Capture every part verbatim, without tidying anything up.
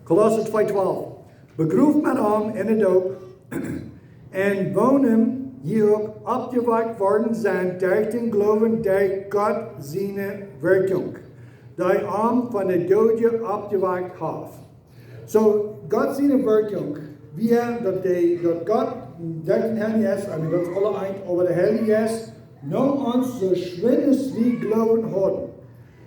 Kolossa twee twalf. Begroft met am enne Doop, en woonem jie uk oppjewakjt worden sent derch dän Gloowen derch Gott siene Werkjunk, dee am von de Doodje oppjewakjt haft. So, Gott siene Werkjunk, wia daut, dee, daut Gott derch dän Heiljen Jeist, I mean, daut es aule eent, oba de Heilje Jeist neem ons soo schwind aus wie Gloowen hauden.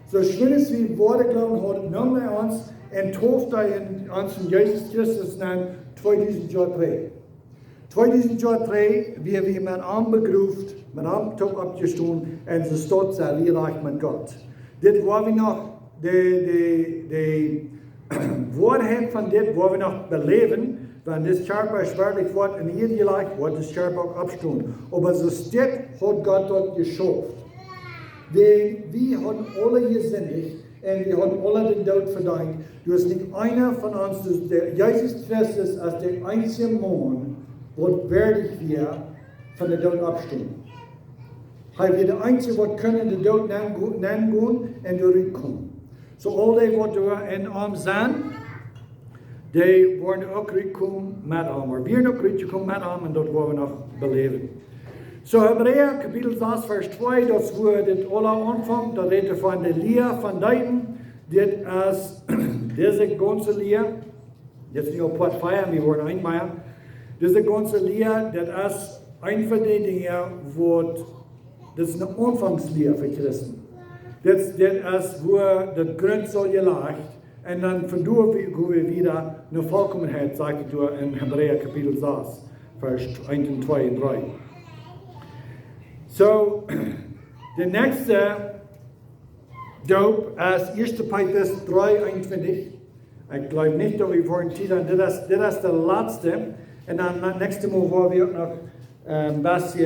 Soo schwind aus wie woaren Gloowen hauden, neem hee ons en tauft hee en ons en Jesus Christus nenn, tweedusent Joa trigj. Tweedusent Joa trigj, wia wie met am begroft, met am toop oppjestonen, en soo stonen wie rajcht met Gott. Dit woa wie noch, de, de, de Woarheit von dit woa wie noch beläwen, wan dis Kjarpa werkjlich woat en de Ieed jelajcht, woat dis Kjarpa uk oppstonen. Oba soo es dit, haud Gott daut jeschauft. Wie, wie hauden aule jesindicht en wie hauden aule dän Doot vedeent. Doa es nich eena von ons, dus de Jesus Christus es de eensje Maun, waut wieedich wia von dän Doot oppstonen. Hee wia de eensje, waut kunn en dän Doot nenn go-, nenn gonen en doa rutkomen. So aul dee, waut doa en am sent, dee woaren uk rutkomen met am. Wie woaren uk rutkomen met am en daut woa wie noch beläwen. So, Hebräa Kapitel sas, Varsch twee, daut es wua dit aula aunfangt, daut rät von de Lia von Deeten. Dit es dise gaunze Lia. Dit es nu aul Poat vea, wie woaren eenmol. Dise gaunze Lia, daut es eent von de Dinja, waut, daut es eene Aunfangslia fa Christen. Dit, dit es wua daut Grunt saul jelajcht. En dan von doa wie, go wie wieda no Vollkomenheit, sajcht et doa en Hebräa Kapitel sas, Varsch eent en twee en dree. So, de näakjste Doop es ieeschte Petrus dree eenuntwintich. Ekj jleew nich, daut wie fa Tiet haben. Dit es, dit es de latste. En dan na-, näakjste Mol woa wie uk noch, äh, een bät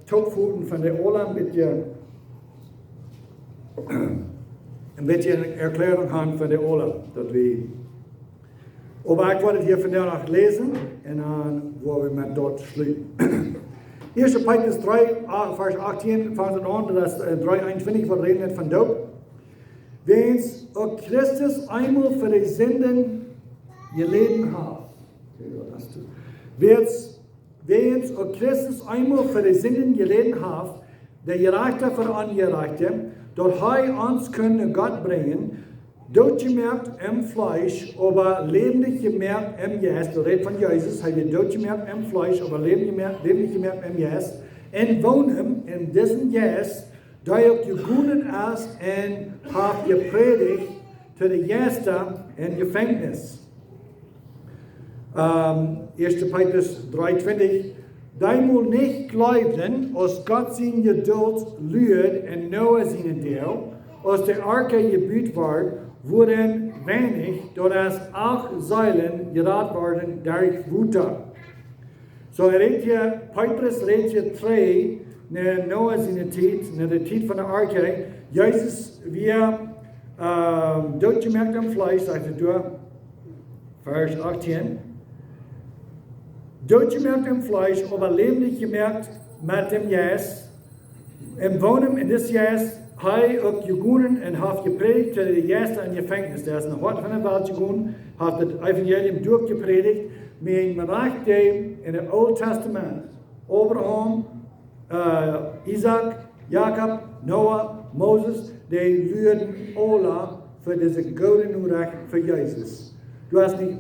toopfoten von de aule, een bät, een bät Erkjläarunk haben von de aule, daut wie Oba ekj woa dit hia vondoag noch läsen en dan woa wie met daut schluten. Ieeschte Petrus dree, a-, Varsch achtieen fangt et aun, daut es, äh, dree eenuntwintich, waut rät von Doop. Wiels uk Christus eemol fa de Sinden jeläden haft. Okay, waut hast du? Wiels Wiels uk Christus eemol fa de Sinden jeläden haft, de Jerajchta fa de Onjerajchte, daut hee ons kunn no Gott brinjen, dootjemoakt em Fleesch, oba läwendich jemoakt em Jeist. Daut rät von Jesus, hee wort dootjemoakt em Fleesch, oba läwendich jemoakt, läwendich jemoakt em Jeist. En woonem en disen Jeist, dee uk jegonen es en haft jeprädicht to de Jeista em Jefenkjnis. Ähm, ieeschte Petrus dree eenuntwintich. Dee mol nich jleewden, aus Gott siene Jedult luad en Noah sienen Doag, aus de Arche jebut wort, wua weinich, daut es acht Seelen, jerat worden derch Wota. So, hee rät hia, Petrus rät hia trigj no Noah siene Tiet, no de Tiet von de Arche. Jesus wia, ähm, dootjemoakt em Fleesch, sajcht et doa, Varsch achtieen. Dootjemoakt em Fleesch, oba läwendich jemoakt met dän Jeist. En woonem en disen Jeist hee uk jegonen en haft jeprädicht to de Jeista em Jefenkjnis. Dee es en de Hoat von de Welt jegonen, haft daut Evangelium doa jeprädicht, met een Rajcht, dee en daut Oole Tastament, Abraham, äh, Isaak, Jakob, Noah, Moses, dee luaden aula fa dise goode Norecht fa Jesus. Doa es nich